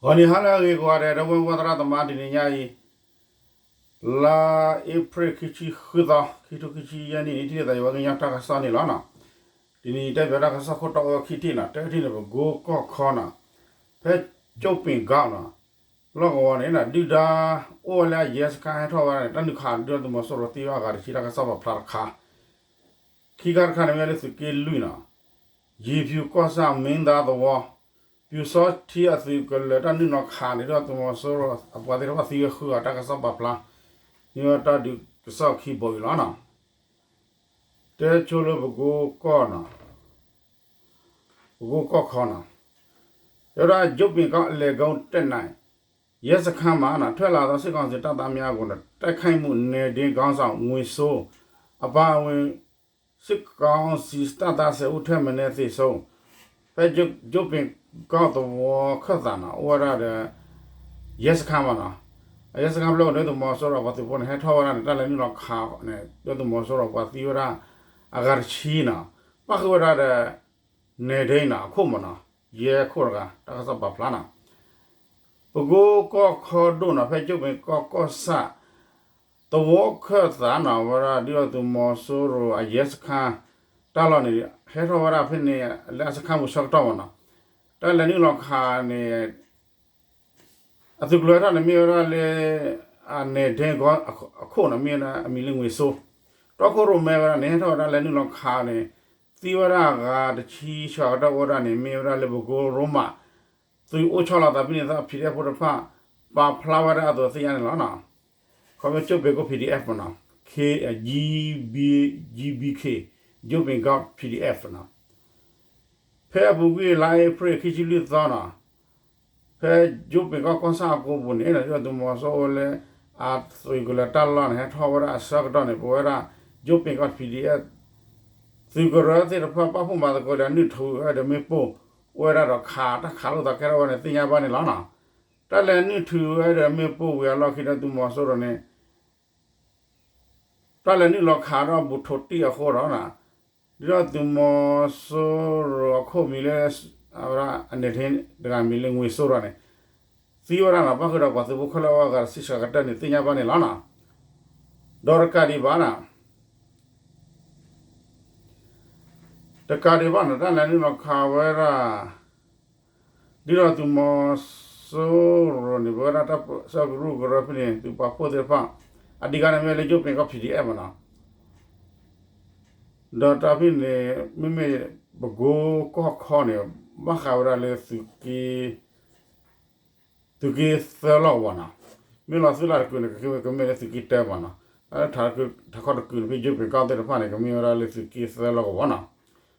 ဂီၤနံၤဟါလၢအဂ့ၤကိးဂၤဒဲး ဒီပုၢ်ဝဲၢ်သရၣ်သမါ တနံၤညါအံၤ လါအ့ဖြ့ၣ်ခံဆံဃုသီ ခံထိခံဆံယဲၢ်နံၣ်န့ၣ် ထံၣ်လိာ်သးယဝဲကညီတၢ်ကစီၣ်န့ၣ်လီၤနီၤ. တနံၤအံၤတဲပၠးတၢ်ကစီၣ်ခိၣ်တီအိၣ်ဝဲခံထံၣ်နီၤ, တထံၣ်န့ၣ် ပကိကီၢ်ခီနီၤ, ဖဲကၠိပ့ၤကီၢ်နီၤ လီၢ်ကဝီၤန့ၣ် ဒုၣ်ဒါအိၣ်ဝဲလၢအရဲစခန်းဟဲထီၣ်ဝဲဒၣ်န့ၣ် တၢ်နုာ်ခးဒုၣ်ဒါသုးမီၤစိရိၤသံဝဲအဂၤတဆံ တၢ်ကစီၣ်ပာ်ဖျါတခါ, ခံခါတခါန့ၣ်မ့ၢ်လၢသုးက့လွံၢ်နီၤ ယ့ၤဖၠူၤကီၢ်ဆၣ် မ့ၢ်သါသဝီ ပၠူၤစီထံအသုးကလၢၤတၢ်နုာ်လီၤခးန့ၣ် ဒုၣ်ဒါသုးမီၤစိရိၤအပှၤသ့ၣ်တဖၣ်သံဝဲဃုဂၤ တၢ်ကစီၣ်ပာ်ဖျါ မ့ၢ်ဝဲတၢ်ဒုးကစီၣ်ခံဘိအံၤလီၤနီၤ. တဲဆိလၢပကိကီၢ်နီၤ ပကိကီၢ်ခီနီၤ, တဲဝဲဒၣ် ကၠိပ့ၤကီၢ် အလဲၤကုန်းတပ်နဲ့ ရဲစခန်းမှာနီၤ ထွက်လာသောစစ်ကောင်စီတပ်သားများကို တိုက်ခိုက်မှု နယ်ဒင်းခေါင်းဆောင် ငွေစိုး အပါအဝင် စစ်ကောင်စီတပ်သား ဆယ်ဦးထက်မနည်းသေဆုံး ဖဲကၠိပ့ၤကီၢ်သဝီခၢၣ်သးနီၤ အိၣ်ဝဲဒၣ်ဒီး ရဲစခန်းမးနီၤ, အရဲစခန်းဖျၢၣ်အိၣ်န့ၣ် သုးမီၤစိရိၤပှၤသုးဖိန့ၣ် ဟဲထီၣ်ဝဲဒၣ်န့ၣ် တၢ်လဲၤနုာ်လီၤခးန့ၣ် ဒုၣ်ဒါသုးမီၤစိရိၤပှၤသံဝဲဒၣ် အဂၤတဆံနီၤ, ပၣ်ဃုာ်ဝဲဒၣ်ဒီး နယ်ဒင်းနီၤ အခိၣ်မးနီၤ, ရဲခိၣ်တဂၤ တၢ်ကစီၣ်ပာ်ဖျါနီၤ. ပကိကီၢ်ခီဒိၣ်နီၤ ဖဲကၠိပ့ၤကီၢ်ကီၢ်ဆၣ် သဝီခၢၣ်သးနီၤ ဝဲဒၣ်ဒုၣ်ဒါသုးမီၤစိရိၤအရဲစခန်း တၢ်လီၢ်န့ၣ် ဟဲထီၣ်ဝဲဒၣ်ဖဲန့ၣ် လၢအစခန်းပူၤဆၢကတီၢ်မးနီၤ, တၢ်လဲၤနုာ်လီၤခးန့ၣ် အသုးကလၢၤဟဲထီၣ်န့ၣ် မ့ၢ်ဝဲဒၣ်လၢ အနယ်ဒင်းအခိၣ်န့ၣ် မ့ၢ်ဝဲဒၣ်အမံၤလၢငွေစိုး, တီခိၣ်ရိၣ်မဲဝဲဒၣ်န့ၣ် ဟဲထီၣ်ဝဲဒၣ်လဲၤနုာ်လီၤခးန့ၣ် သံဝဲဒၣ်အဂၤတဆံ ဆှးကတၢၢ်အိၣ်ဝဲဒၣ်န့ၣ် မ့ၢ်ဝဲဒၣ်လၢပကိရိမး သုးအိၣ်ဆီလီၤသးဖဲန့ၣ်သ့ၣ် PDF ဖိတဖၣ် ပာ်ဖျါဝဲဒၣ်အသိးသ့ၣ်ညါန့ၣ်လီၤနီၤ. ခီဖျိကၠိပ့ၤကီၢ် PDF မးနီၤ, K, GB, GBK, ကၠိပ့ၤကီၢ် PDF နီၤ. ဖဲအပူၤကွံာ်လါအ့ဖြ့ၣ်ခံဆံလွံၢ်သီနီၤ, ဖဲကၠိပ့ၤကီၢ်ကီၢ်ဆၣ်အကိပူၤန့ၣ် ဒုၣ်ဒါသုးမီၤစိရိၤအိၣ်လၢ အသုးကလၢၤတၢ်လီၢ်န့ၣ် ဟဲထီၣ်ဝဲဒၣ်အဆၢကတီၢ်န့ၣ် ပဝဲဒၣ် ကၠိပ့ၤကီၢ် PDF သုးကရၢသ့ၣ်တဖၣ် ပာ်ဖှိၣ်မၤသကိးဒီးနုာ်ထူဝဲဒီးမ့ၣ်ပိၢ် အိၣ်ဝဲဒၣ်ဒီးခး တၢ်ခးလိာ်သးကဲထီၣ်ဝဲန့ၣ် သ့ၣ်ညါဘၣ်န့ၣ်လီၤနီၤ. တၢ်လဲၤနုာ်ထူဝဲဒီးမ့ၣ်ပိၢ်ဝံၤအလီၢ်ခံဒီးသုးမီၤစိရိၤန့ၣ် တၢ်လဲၤနုာ်လီၤခးဒီးဘူးထိးတံၢ်အဃိဒီး ဒုၣ်ဒါသုးမီၤစိရိၤအခိၣ်မံၤလၢ အဝဲဒၣ်အနဲၣ်ထ့တဂၤမံၤလၢ ငွေစိုးဒီးန့ၣ် သံဝဲဒၣ်နီၤ ပၣ်ဃုာ်ဒီးပှၤသုးဖိခဲလၢာ်အဂၤတဆံ ဆှးကတၢၢ်န့ၣ် သ့ၣ်ညါဘၣ်န့ၣ်လီၤနီၤ. ဒီးတကးဒံးဘၣ်နီၤ တကးဒံးဘၣ်နီၤ တၢ်လဲၤနုာ်လီၤခးဝဲဒၣ် ဒုၣ်ဒါသုးမီၤစိရိၤန့ၣ် ပဝဲဒၣ်တၢ်ပၢဆှၢကရူၢ်ကရၢဖဲန့ၣ် သုးပာ်ဖှိၣ်သ့ၣ်တဖၣ် အဓိကန့ၣ်မ့ၢ်လၢကၠိပ့ၤကီၢ် PDF မးနီၤ. ဒီးတၢ်ဖဲန့ၣ် မ့မ့ၢ်ပကိကီၢ်ခီန့ၣ် ဘၣ်ဃးဝဲဒၣ်လၢသုးက့ သုးက့သၢလီၢ်ကဝီၤနီၤ. မ့ၢ်လီၤသုးလၢ်တကုာ်န့ၣ် ကမ့ၢ်လၢသုးက့တၢမးနီၤ. ထးခီၣ်တကုာ်န့ၣ် ဖဲကၠိပ့ၤကီၢ်သ့ၣ်တဖၣ်န့ၣ် ကမ့ၢ်ဝဲဒၣ်လၢသုးက့သၢလီၢ်ကဝီၤနီၤ.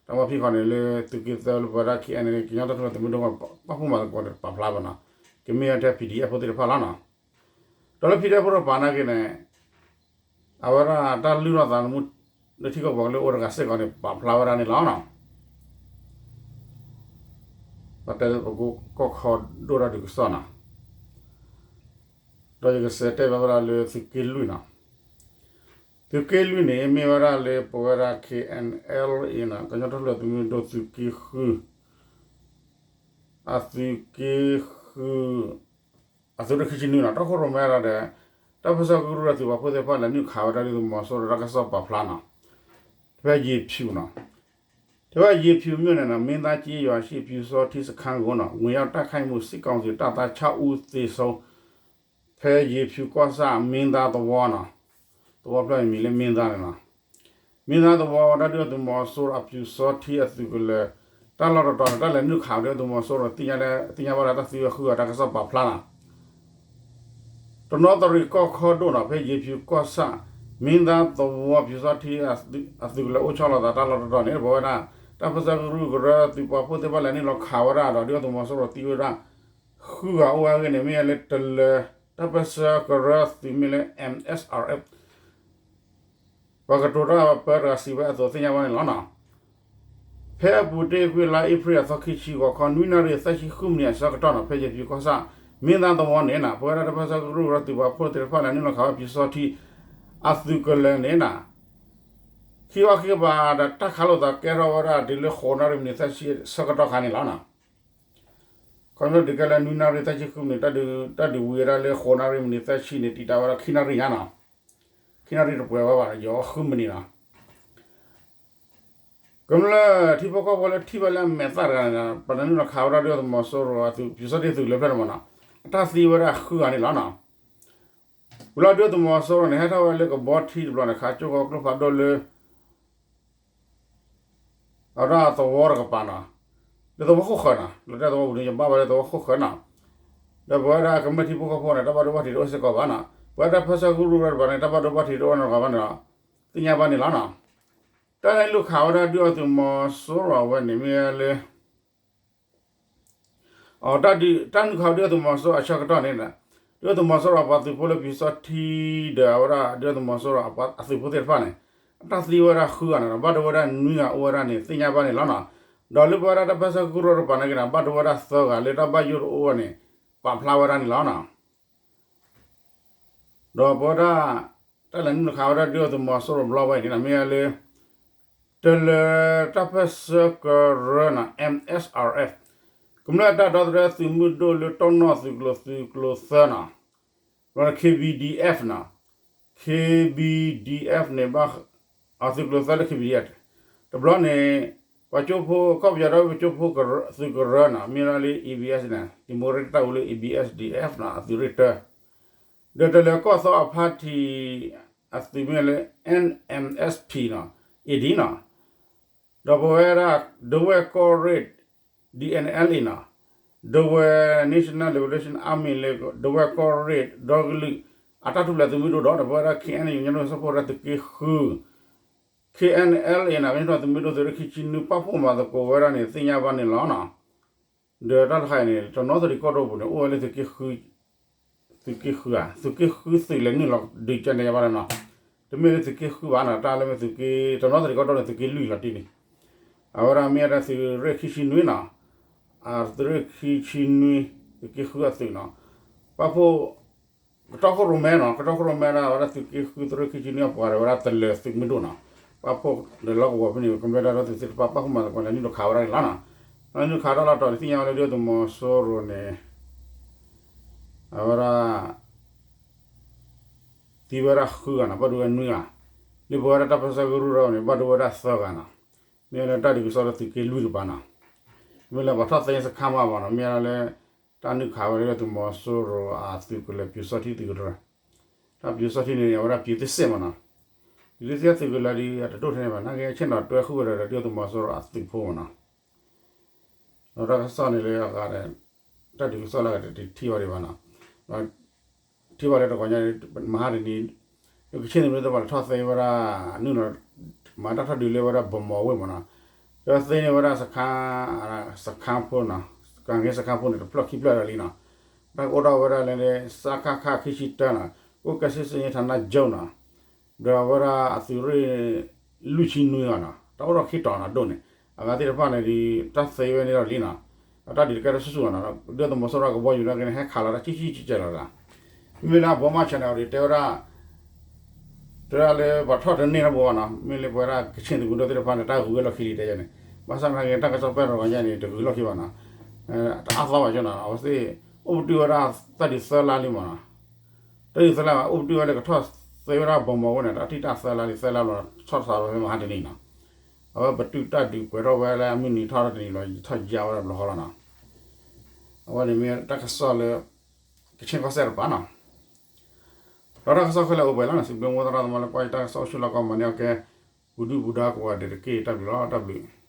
တၢ်မ့ၢ်ဖဲခီန့ၣ်လၢသုးက့သၢလၢပဝဲဒၣ် KNLA ကညီတၢ်ထူၣ်ဖျဲးသုးမုၢ်ဒိၣ် ပာ်ဖှိၣ်မၤသကိးန့ၣ် ပာ်ဖျါဘၣ်နီၤ. ကမ့ၢ်ဝဲထဲ PDF ဖိသ့ၣ်တဖၣ်လီၤနီၤ. ဒီးလၢ PDF ဖိတဖၣ်နာ်က့န့ၣ် အဝဲဒၣ်တၢ်လုၢ်ထီၣ်သးသမူ လၢထံကီၢ်ပှၤကလုာ်အိၣ်တဂၤစ့ၢ်ကီးန့ၣ် ပာ်ဖျါဝဲဒၣ်န့ၣ်လီၤနီၤ. ပတဲပကိကီၢ်ခီဒိၣ်တၢ်ဒုးကစီၣ်နီၤ. ဒီးယကစးတဲဘၣ်ဝဲဒၣ်လၢသုးက့လွံၢ်နီၤ. သုးက့လွံၢ်န့ၣ် မ့ၢ်ဝဲဒၣ်လၢပဝဲဒၣ် KNLA နီၤ ကညီတၢ်ထူၣ်ဖျဲးသုးမုၢ်ဒိၣ်သုးက့ဃု အသုးက့ဃု အသုးရ့ၣ်ခံဆံနွံနီၤ တီခိၣ်ရိၣ်မဲဒီး တၢ်ပၢဆှၢကရူၢ်ဒီးသုးပာ်ဖှိၣ်သ့ၣ်တဖၣ်လဲၤနုာ်ခးဝဲဒၣ်ဒုၣ်ဒါသုးမီၤစိရိၤတၢ်ကစီၣ်ပာ်ဖျါနီၤ. ဖဲယ့ၤဖၠူၤနီၤ ဖဲယ့ၤဖၠူၤမ့ၢ်န့ၣ်နီၤ မ့ၢ်သါက့ယွၤဟံၣ် ပၠူၤစီထံစခန်းကိုနီၤ ဝင်ရောက်တိုက်ခိုက်မှု စစ်ကောင်စီတပ်သား ခြောက်ဦးသေဆုံး ဖဲယ့ၤဖၠူၤကီၢ်ဆၣ် မ့ၢ်သါသဝီနီၤ သဝီဖျၢၣ်အမံၤလၢမ့ၢ်သါန့ၣ်နီၤ မ့ၢ်သါသဝီဝဲဒၣ်ဒုၣ်ဒါသုးမီၤစိရိၤ အပၠူၤစီထံအသုးကလၢၤ တၢ်လီၢ်တတီၤန့ၣ် တၢ်လဲၤနုာ်ခးဒုၣ်ဒါသုးမီၤစိရိၤ သ့ၣ်ညါဘၣ်လၢတၢ်သံဝဲဃုဂၤတၢ်ကစီၣ်ပာ်ဖျါနီၤ. တနီသရံၣ်ကီၢ်ခီဒိၣ်နီၤ ဖဲယ့ၤဖၠူၤကီၢ်ဆၣ် မ့ၢ်သါသဝီပၠူၤစီထံ အသုးကလၢၤအိၣ်ဆီလီၤသးတၢ်လီၢ်တတီၤန့ၣ် ပဝဲဒၣ် တၢ်ပၢဆှၢကရူၢ်ကရၢသုးပာ်ဖှိၣ်သ့ၣ်တဖၣ်လဲၤနုာ်လီၤခးဝဲဒၣ်ဒီး ဒုၣ်ဒါသုးမီၤစိရိၤသံဝဲဒၣ် ဃုဂၤအိၣ်ဝဲအဂ့ၢ်န့ၣ် မ့ၢ်ဝဲလၢတလၢၤ တၢ်ပၢဆှၢကရၢသုးမ့ၢ်လၢ M S R F ပှၤကတိၤတၢ်ပၢတဂၤစံးဝဲအသိးသ့ၣ်ညါဘၣ်န့ၣ်လီၤနီၤ. ဖဲအပူၤတ့ၢ်ကွံာ်လါအ့ဖြ့ၣ်အသီခံဆံ ဂီၤခီ နွံနၣ်ရံၣ်သၢဆံဃုမံးနံးအဆၢကတီၢ်နီၤ ဖဲယ့ၤဖၠူၤကီၢ်ဆၣ် မ့ၢ်သါသဝီန့ၣ်နီၤ ပဝဲဒၣ်တၢ်ပၢဆှၢကရူၢ်ကရၢသုးပာ်ဖှိၣ်သ့ၣ်တဖၣ်လဲၤနုာ်လီၤခးဝဲပၠူၤစီထံ အသုးကလၢၤန့ၣ်နီၤ ခံခီခံကပၤဒီးတၢ်ခးလိာ်သးကဲထီၣ်ဝဲဒၣ်တုၤလၢဃိးနၣ်ရံၣ်မံးနံးသၢဆံအဆၢကတီၢ်ခါန့ၣ်လီၤနီၤ. ခီဖျိဒုးကဲလၢနွံနၣ်ရံၣ်သၢဆံဃုမံးနံး တၢ်ဒုးဝံၤဝဲဒၣ်လၢဃိးနၣ်ရံၣ်မံးနံးသၢဆံန့ၣ် တံာ်တာ်ဝဲဒၣ်ခံနၣ်ရံၣ်ညါနီၤ, ခံနၣ်ရံၣ်တပှဲၤဝဲဘၣ် ယီၤဃုမံးနံးနီၤ. ကမျၢၢ်ထံဖိကီၢ်ဖိလၢထံၣ်ဘၣ်လၢအမဲာ်သၣ်တဂၤန့ၣ် ပှၤတနုာ်လီၤခးဝဲဒၣ်ဒုၣ်ဒါသုးမီၤစိရိၤအသုး ပျူစောထီးသုးလၢဖျၢၣ်တမးနီၤ, အတၢ်သံဝဲဒၣ်ဃုဂၤန့ၣ်လီၤနီၤ. ဝံၤလီၤဒုၣ်ဒါသုးမီၤစိရိၤန့ၣ် ဟဲထီၣ်ဝဲလၢကဘီထံတဘျီန့ၣ် ခးကၠိဃီကျိဖးဒိၣ်လၢ အဝဲဒၣ်သဝီတကပၤနီၤ, လၢသဝီခိၣ်ဃၢၤနီၤ, လၢတၢ်သဝီပူၤန့ၣ် ယဘၣ်ဝဲလၢသဝီခိၣ်ဃၢၤနီၤ. ဒီးပဝဲဒၣ်ကမျၢၢ်ထံဖိကီၢ်ဖိန့ၣ် တၢ်ဘၣ်ဒိဘၣ်ထံးတအိၣ်စ့ၢ်ကီးဘၣ်နီၤ, ပဝဲဒၣ်တၢ်ပၢဆှၢကရူၢ်တကပၤန့ၣ် တၢ်ဘၣ်ဒိဘၣ်ထံးတအိၣ်နီတဂၤဘၣ်န့ၣ်ဒီး သ့ၣ်ညါဘၣ်န့ၣ်လီၤနီၤ. တၢ်နုာ်ခးဝဲဒၣ်ဒုၣ်ဒါသုးမီၤစိရိၤအဝဲန့ၣ်မ့ၢ်ဝဲလၢ အတၢ်ဒုး တၢ်နုာ်ခးဝဲဒၣ်ဒုၣ်ဒါသုးမီၤစိရိၤအဆၢကတီၢ်န့ၣ် ဒုၣ်ဒါသုးမီၤစိရိၤအပှၤသုးဖိလၢပျူစောထီးဒီးအဝဲဒၣ်ဒုၣ်ဒါသုးမီၤစိရိၤအသုးဖိသ့ၣ်တဖၣ်န့ၣ် အတၢ်သံဝဲဒၣ်ဃုဂၤန့ၣ်ဒီး ဘၣ်ဒိဝဲဒၣ်နွံဂၤအိၣ်ဝဲဒၣ်န့ၣ် သ့ၣ်ညါဘၣ်န့ၣ်လီၤနီၤ. ဒီးလၢပဝဲဒၣ်တၢ်ပၢဆှၢကရူၢ်တကပၤန့ၣ်က့ၤန့ၣ် ဘၣ်ဒိဝဲဒၣ်သၢဂၤလၢတၢ်ဘၣ်ယိၣ်တအိၣ်ဝဲန့ၣ် ပာ်ဖျါဝဲဒၣ်န့ၣ်လီၤနီၤ. ဒီးပဝဲဒၣ် တၢ်လဲၤနုာ်ခးဝဲဒၣ်ဒုၣ်ဒါသုးမီၤစိရိၤဘျီဝဲအံၤန့ၣ် မ့ၢ်ဝဲလၢ တလၢၤတၢ်ပၢဆှၢကရၢနီၤ M S R F ကမျၢၢ်တၢ်ဒီသဒၢသုးမုၢ်ဒိၣ်လၢတီၢ်နီၣ်သုးကျိၤ သုးကျိၤသၢနီၤ, ဘျီန့ၣ် K B D F နီၤ, K B D F န့ၣ် ဘၣ် အသုးကျိၤသၢလၢ K B D F တဘျီန့ၣ် ပှၤကၠိဖိ ကီၢ်ပယီၤဒီးပှၤကၠိဖိသုးကရၢနီၤ မ့ၢ်ဒၣ်လၢ A B S န့ၣ် ဒံၣ်မိၣ်ရ့ၣ်တၢ်ဝံၤလၢ A B S D F နီၤ အသုးရ့ၣ်တၢ ဒီးတလၢၤကီၢ်သီအဖါတံၣ် အသုးမ့ၢ်လၢ N M S P နီၤ A D နီၤ, ဒီးပဝဲဒၣ် ဒဝဲၢ်ကီၢ်ရ့ၣ် D N L A နီၤ, ဒဝဲၢ် National Liberation Army လၢ ဒဝဲၢ်ကီၢ်ရ့ၣ်ဒီကလုာ် အတၢ်ထူၣ်ဖျဲးသုးမုၢ်ဒိၣ်ဒီး ဒီးပဝဲဒၣ် K N U ညီနုၢ်စၢဖှိၣ်ဝဲဒၣ်သုးက့ဃု K N L A နီၤ မ့ၢ်ထီၣ်သုးမုၢ်ဒိၣ်သုးရ့ၣ်ခံဆံနွံ ပာ်ဖှိၣ်မၤသကိးဝဲဒၣ်န့ၣ် သ့ၣ်ညါဘၣ်န့ၣ်လီၤနီၤ. ဒီးတၢ်တခါအံၤန့ၣ် တနီသရံၣ်ကီၢ်ဒိၣ်ပူၤန့ၣ် အိၣ်ဝဲလၢသုးက့ဃု သုးက့ဃုဧါ, သုးက့ဃုသုးလဲၤနုာ်လီၤဒုးကဲန့ၣ်ယါဘၣ်လီၤနီၤ. တမ့ၢ်လၢသုးက့ဃုဘၣ်နီၤ, တၢ်လၢမ့ၢ်သုးက့ တနီသရံၣ်ကီၢ်ဒိၣ်န့ၣ် သုးက့လွံၢ်လီၤတံၢ်လံ. အဝဲဒၣ်မ့ၢ်ဝဲဒၣ်သုးရ့ၣ်ခံဆံနွံနီၤ, သုးရ့ၣ်ခံဆံနွံ သုးက့ဃုအသုးနီၤ, ပာ်ဖှိၣ် ကတီၢ်ခိၣ်ရိၣ်မဲနီၤ, ကတီၢ်ခိၣ်ရိၣ်မဲဒၣ်ဝဲဒၣ်သုးက့ဃုသုးရ့ၣ်ခံဆံနွံအပှၤဒီးဝဲဒၣ်တလၢၤသုးမုၢ်ဒိၣ်နီၤ, ပာ်ဖှိၣ်ဒီးလီၢ်ကဝီၤဖဲန့ၣ် ကမျၢၢ်တၢ်ဒီသဒၢသုးသ့ၣ်တဖၣ်ပာ်ဖှိၣ်မၤသကိးလဲၤနုာ်လီၤခးဝဲဒၣ်န့ၣ်လီၤနီၤ. လဲၤနုာ်လီၤခးတၢ်လီၤတီၤန့ၣ် သ့ၣ်ညါဝဲလၢဒုၣ်ဒါသုးမီၤစိရိၤန့ၣ် အဝဲဒၣ် သံဝဲဒၣ်ဃုဂၤနီၤ, ဘၣ်ဒိဝဲနွံဂၤ, လၢပဝဲဒၣ်တၢ်ပၢဆှၢကရူၢ်ဒီးန့ၣ် ဘၣ်ဒိဝဲဒၣ်သၢဂၤနီၤ, မ့ၢ်လၢတၢ်ဒုးကစီၣ်လၢသုးက့လွံၢ်တကပၤနီၤ, မ့ၢ်လၢပှၤထီၣ်သ့စခါမးဘၣ်နီၤ, မ့ၢ်လၢ တၢ်နုာ်ခးဝဲဒၣ်ဒုၣ်ဒါသုးမီၤစိရိၤအသုးကလၢၤပျူစောထီးသုးကရၢ, တၢ်ပျူစောထီးန့ၣ် အဝဲဒၣ်ပျူးသ့စ့ၣ်မးနီၤ, ပျူးသ့စ့ၣ်သုးကလၢၤဒီး အတဒိၣ်ထဲန့ၣ်ဘၣ် နာ်က့ဆ့ၣ်နီၤတွဲဃုာ်ဝဲဒီးဒုၣ်ဒါသုးမီၤစိရိၤအသုးဖိမးနီၤ. ဒီးတၢ်ကစီၣ်န့ၣ်လၢအဂၤဒီး တၢ်ဒုးကစီၣ်လၢအဂၤတထံၣ်ဘၣ်ဒံးဘၣ်နီၤ, ဒီးထံၣ်ဘၣ်လၢတဂီၤညါ မဟါတနံၤ ကဆ့ၣ်သုးမုၢ်သ့ၣ်တဖၣ်လဲၤထီၣ်သ့ဝဲဒၣ် နုာ်လီၤ မၤတၢ်ထီၣ်ဒုးလၢဝဲဒၣ်ဗန်းမော်ဝ့ၢ်မးနီၤ, ဒီးသ့န့ၢ်ဝဲဒၣ်စခန်း စခန်းဖိနီၤ, ကၢ်က့စခန်းဖိန့ၣ် တဖျၢၣ်ခံဖျၢၣ်ဒီးလံနီၤ, တၢ်ကအိၣ်ထီၣ်ဝဲဒၣ်လၢ စကခ ခံဆံတၢနီၤ, ကအိၣ်ကဲစ့ၣ်စ့ၣ်န့ၣ် ဌာနချုပ်နီၤ, ဒီးအဝဲဒၣ်အသုးရ့ၣ် လွံၢ်ဆံနွံဂၤနီၤ, တၢ်အိၣ်ထီၣ်ခံတီၤနီၤဒိၣ်န့ၣ်, အဂၤသ့ၣ်တဖၣ်န့ၣ်ဒီး တၢ်သ့ဝဲန့ၣ်ဒီးလံနီၤ, ဒီးတၢ်ဒုးတကဲထီၣ်ဆူၣ်ဆူၣ်နီၤ, ဒုၣ်ဒါသုးမီၤစိရိၤကဘီယူၤနာ်က့န့ၣ် ဟဲခးလီၤတၢ်ဆံဆံကဲးကဲးလီၤဒၣ်, မ့မ့ၢ်လၢအဘီမးဆၢန့ၣ် အီၤဒီးတဲဝဲဒၣ် တဲဝဲဒၣ်လၢပှၤထီၣ်တန့ၢ်ထီၣ်ဘိဘၣ်နီၤ, မ့ၢ်လၢပဝဲဒၣ်ကဆ့ၣ်သုးမုၢ်ဒိၣ်သ့ၣ်တဖၣ်န့ၣ် တၢ်ဂုၤဝဲလီၢ်ခံလံတဲယဲန့ၣ်, ဘၣ်ဆၣ်သနာ်က့ တၢ်ကစီၣ်ဖဲတဂီၤညါန့ၣ် တဂုၤလီၢ်ခံဘၣ်နီၤ, တအါသီဘၣ်ကၠီနီၤ, အဝဲသ့ၣ် အိၣ်ပတုာ်ဝဲဒၣ်တၢ်ဒုးသၢလါလံမးနီၤ, တၢ်ဒုးသၢလါဘၣ် အိၣ်ပတုာ်ဝဲလၢကထီၣ်သ့ဝဲဒၣ်ဗန်းမော်ဝ့ၢ်န့ၣ် တၢ်ထံၣ်တၢ်သၢလါလံ သၢလါဘျီ ဆီၣ်သးဝဲဖဲမဟါတနံၤနီၤ, အဝဲပတုာ်တၢ်ဒုးပှဲၤထီၣ်ဝဲလၢအမုၢ်နံၤထီၣ်တနံၤလီၤ ထီၣ်ယါဝဲဒၣ်ဘျီဃီလီၤနီၤ, အဝဲန့ၣ်မ့ၢ်တၢ်ကစီၣ်လၢ ကဆ့ၣ်ကီၢ်စဲၣ်တကပၤနီၤ, ဒီးတၢ်ကစီၣ်ခဲလၢာ်အိၣ်ပှဲၤလီၤနီၤ, စံးဘျုးမိၢ်သရၣ်သမါလၢကွၢ်ယတၢ်ကစီၣ်အိၣ်ဆူၣ်လီၢ်ကီၢ်မၤန့ၢ်အီၣ်ကဲ ပူၤဒုၣ်ပူၤဒါကိးဂၤဒဲးတက့ၢ် တၢ်ဘျုးလီၤ တၢ်ဘျုး